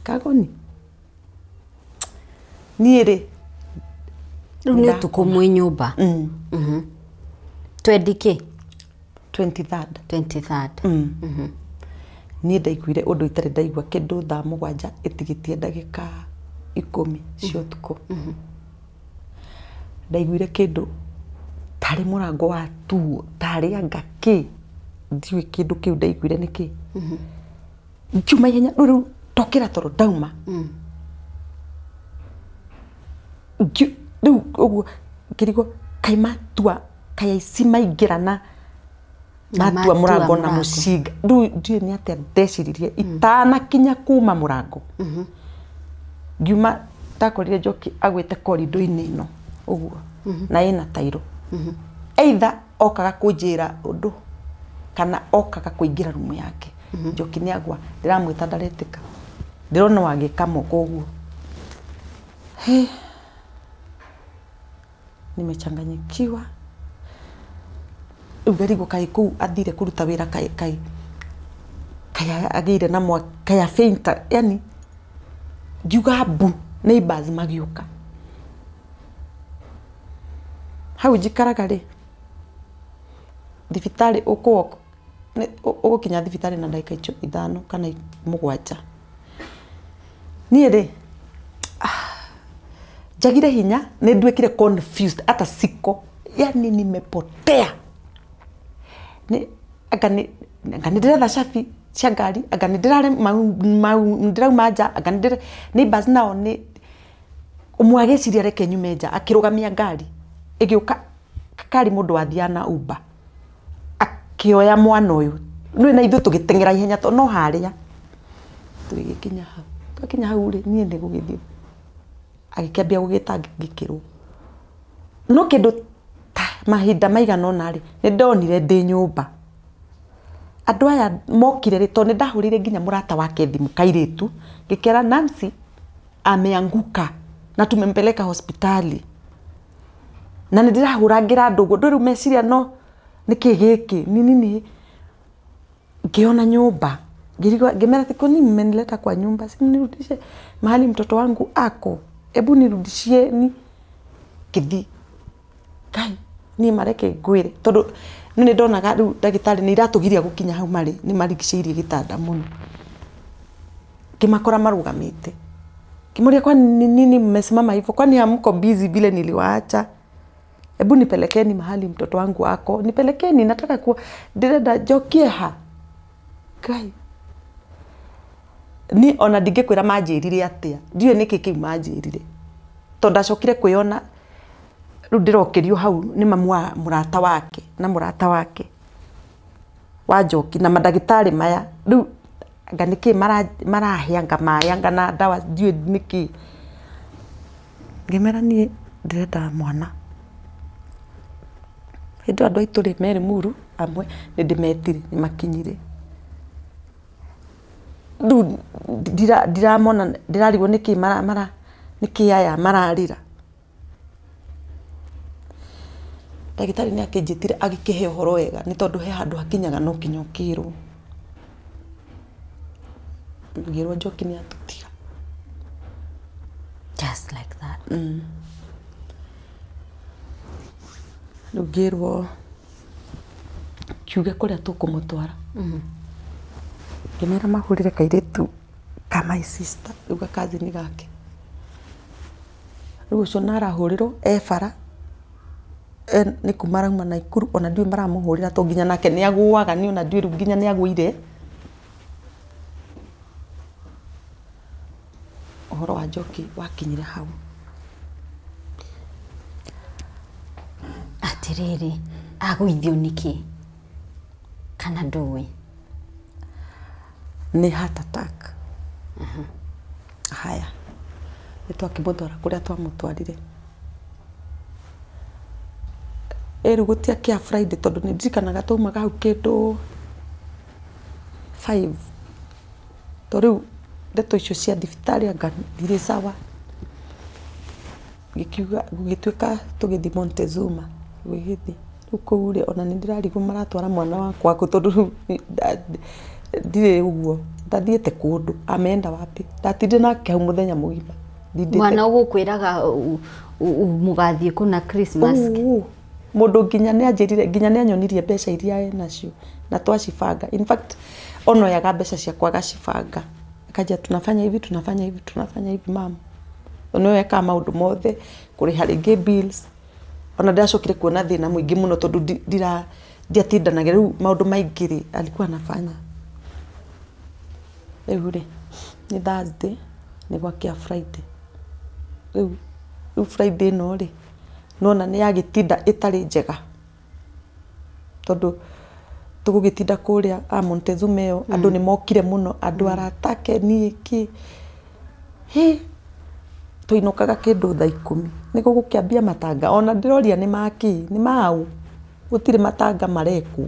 Kagoni niĩ rĩ Rĩu nĩ ũtukũ mwĩ nyũmba. Twendi kĩ? 23rd. 23rd. Niĩ ndaiguire ũndũ itarĩ ndaigua kĩndũ thaa 7 ĩtigĩtie ndagĩka 10 cia ũtukũ. Ndaiguire kĩndũ tarĩ mũrango wa tuo, tarĩ anga kĩ, ndiũĩ kĩndũ kĩu ndaiguire nĩ kĩ. Ngiuma ihenya, rĩu ndokĩra toro ndauma. Rĩu ũguo ngĩrigwo kaĩ matua, kaĩ aici maingĩra na matua mũrango na mũcinga. Rĩu ndiũĩ nĩ atĩa ndeciririe itanakinya kuma mũrango. Ngiuma ndakorire Njoki agwĩte korido-inĩ ĩno ũguo na ĩna tairo. Either okaga kũnjĩra ũndũ kana okaga kũingĩra rumu yake. Njoki nĩ agwa, ndĩramwĩta ndaretĩka. Ndĩrona wagĩka moko ũguo. He, nimechanganyikiwa. Rĩu ngarigwo kaĩ kũu athire kũruta wĩra kaĩ kaĩ kaĩ agĩire na mwaki kaĩ afainta, yani ngiuga mbu, neighbors magĩũka. Hau njikaraga rĩ, thibitarĩ ũgũkinya thibitarĩ na ndagĩka icio 5 kana 7. Niĩ rĩ, njagire hinya, nĩ nduĩkire confused, hata siko, yani nimepotea. Nĩ anga nĩ ndĩretha cabi cia ngari, anga nĩ ndĩrauma nja, anga nĩ neighbors nao nĩ ũmwe agĩciria reke nyume nja, akĩrũgamia ngari, ĩgĩũka kari mũndũ wathiaga na Uber, akĩoya mwana ũyũ. Nĩ na ithuĩ tũgĩteng'era ihenya tondũ no harĩa. Tũgĩgĩkinya hau. Twakinya hau rĩ, niĩ nĩ gũgĩthiĩ. Agĩkĩambia gũgĩtangĩkĩrwo. No kĩndũ ta mahinda maigana ũna rĩ, nĩ ndonire ndĩ nyũmba. Andũ aya mokire rĩ, tondũ nĩ ndahũrĩire nginya mũrata wake thimũ kairĩtu, ngĩkera Nancy ameanguka na tumempeleka hospitali. Na nĩ ndĩrahũrangĩra andũ ũguo, ndũĩ rĩu meciria no nĩkĩ gĩkĩ, ni nini. Ngĩona nyũmba, ngĩrigwo, ngĩmera atĩ kwani mmenileta kwa nyumba, si mnirudishe mahali mtoto wangu ako, hebu nirudishieni. Ngĩthiĩ, Ngai, niĩ mareke ngwĩre, tondũ nĩ ndonaga rĩu ndagĩtarĩ nĩ iratũgiria gũkinya hau marĩ, nĩ marigicĩirie gĩtanda mũno. Ngĩmakora marũgamĩte. Ngĩmoria kwani nini mmesimama hivyo, kwani hamko busy vile niliwaacha? Hebu nipelekeni mahali mtoto wangu ako, nipelekeni, nataka kuwa, ndĩrenda njokie ha. Ngai. Ni ona ndingĩkwĩra manjĩrire atĩa, ndiũĩ nĩkĩ kĩu manjĩrire. Tondũ ndacokire kwĩona rĩu ndĩrokĩrio hau nĩ mamu wa mũrata wake na mũrata wake wa Njoki na mandagĩtarĩ maya. Rĩu anga nĩkĩ marahe anga maĩ anga na ndawa ndiũĩ nĩkĩ. Ngĩmera niĩ ndĩrenda mwana. Hĩndĩ ĩyo andũ aitũ rĩ me Limuru amwe nĩ ndĩmetire nĩ makinyire. Rĩu ndiramona, ndĩrarigwo nĩkĩ nĩkĩ aya mararĩra. Ndagĩtarĩ nĩ akĩnjĩtire agĩkĩhe ũhoro wega nĩ tondũ he handũ hakinyaga no kinya ũkĩrwo. Ngĩrwo Njoki nĩ atũtiga. Just like that. Rĩu ngĩrwo kiuge kũrĩa tũkũmũtwara. Ngĩmera mahũrĩre kairĩtu ka my sister, rĩu gakazini gake. Rĩu ũcio na arahũrĩrwo e bara, nĩ kuma arauma Naikuru, ona ndiũĩ maramũhũrĩra tondũ nginya nake nĩ agũaga, niĩ ona ndiũĩ rĩu nginya nĩ agũire. Ũhoro wa Njoki wakinyire hau. Atĩrĩrĩ, agũithio nĩkĩ? Kana ndũĩ? Nĩ heart attack. Haya, nĩ twakĩmũtwara kũrĩa twamũtwarire. Ĩrĩ gũtiakĩa Friday tondũ nĩ ndirikanaga twaumaga hau kĩndũ 5. Tondũ rĩu ndeto icio cia thibitarĩ anga ndirĩ sawa. Gĩkiuga gũgĩtuĩka tũgĩthiĩ Montezuma, gũgĩthiĩ. Rĩu kũu rĩ, ona nĩ ndĩrarigwo maratwara mwana wakwa kũ tondũ rĩu Ndirĩ ũguo, ndathiĩte kũndũ, ameenda wapi? Ndatindire nake hau mũthenya mũgima. Ndindĩte. Mwana ũgũkwĩraga mũgathiĩ kũna Christmas. Uu, mũndũ nginya nĩ anjĩrire, nginya nĩ anyonirie mbeca iria enacio na twacibanga. In fact, onoyaga mbeca ciakwa agacibanga, akanjia tunafanya hivi, tunafanya hivi, tunafanya hivi, mam. Nĩwe ekaga maũndũ mothe, kũrĩha rĩngĩ bills. Ona ndĩracokire kuona thĩna mũingĩ mũno tondũ ndiatindanagia rĩu maũndũ maingĩ rĩ, alikuwa anafanya. Rĩu rĩ, nĩ Thursday, nĩ gwakĩa Friday. Rĩu Friday ĩno rĩ, nona nĩ yagĩtinda ĩtarĩ njega, tondũ tũgũgĩtinda kũrĩa a Montezuma ĩyo, andũ nĩ mokire mũno, andũ arata ake, niĩ kĩ hĩ, tũinũkaga kĩndũ thaa 10 nĩ gũgũkĩambia matanga. Ona ndĩroria nĩ makĩ, nĩ maũ, gũtirĩ matanga marekwo.